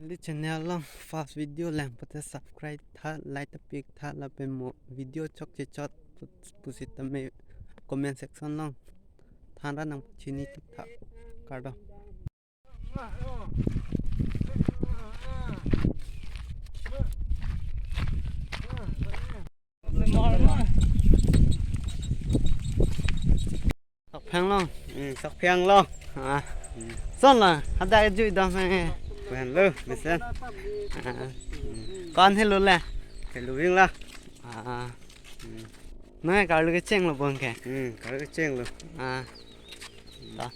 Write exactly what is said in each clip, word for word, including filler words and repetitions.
Neli channel along first video lang pute subscribe tha, like ta pik tha, lapen mo video chokche chot pu-, pusitame comment section along thanra nangchini tik tha. Kardom. Sok phang lo. Hmm, sok phang lo. Ah. Hmm. Son la, hadak jui dam he. Pen lo, mesen. Ah. Hmm. Kon helo le? Helo wing la. Ah. Hmm. Nang karlu kecheng lo bon ke? Hmm, karlu kecheng lo. Ah. Da.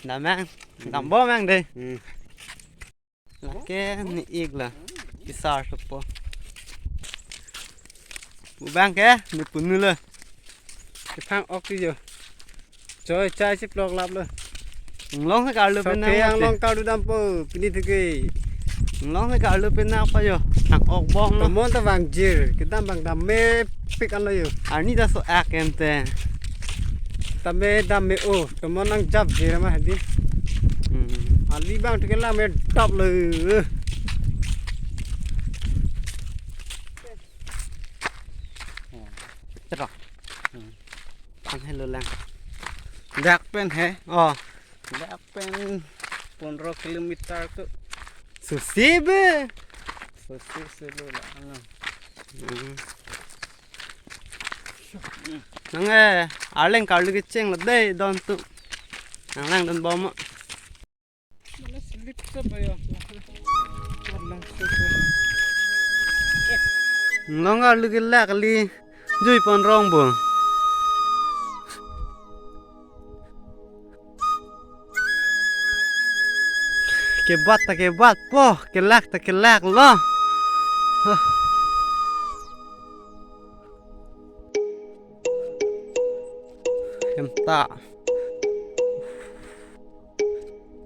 Dam mang. Hmm. Dam bom mang de. Hmm. Lake ne-ik la. Isar sopo. Bubang ke, ne punu lo. Kephang ok ti jo. Choi chai si plok lap lo. Inglong se karlu pen nang. Soke ang mate. Inglong karlu dampo, pini thuke. Inglong se karlu pen nang pa jo. Thang ok bong lo. Tomon ta vangjir, kedam bang dam mepik an lo jo. Arni ta so-ak em te. Tame dam me o, tomon nangjap jir ma hadi. Hmm. Ali bang thuke la me dap lo. Chero. Hmm. Pan helo lang. Dak pen he. Oh. Dak pen pondro kilometer ke. Susi be. Susi selo la, ano. Hmm. Nang eh, arleng karlu kecheng lo dei don tu. Nang lang don bom. Mana slip sa ba ya? Arlang sa ba. Inglong karlu kelak kali. Jui pon rong bo. Kebat ta kebat po, kelak ta kelak lo. Huh. Hem ta.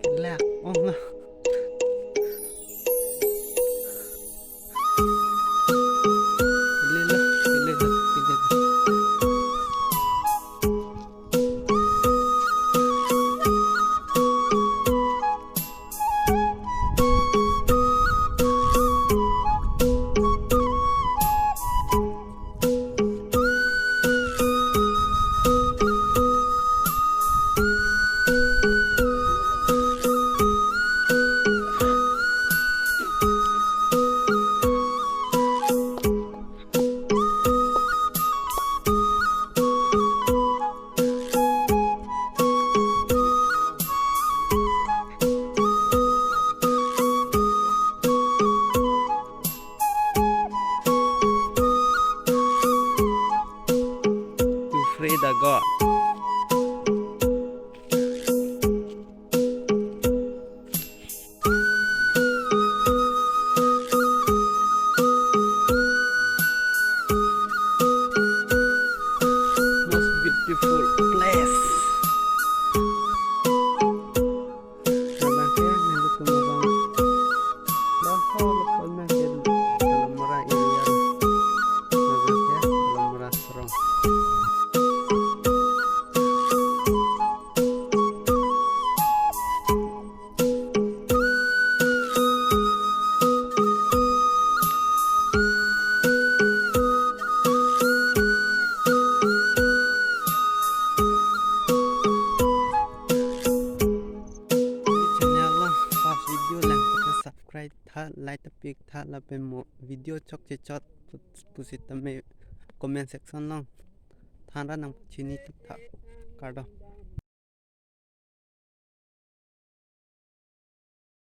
Kelak ong la. Kelak la, kelak la, kelak la. To free the God. Most beautiful place. Abang ke nelitum abang. Dah ho lepas na ke dalam mera area. Abang ke dalam mera serong. Channel along first video lang pute subscribe tha, like ta pik tha, lapen mo video chokche chot pusitame comment section along thanra nangchini tik tha. Kardom.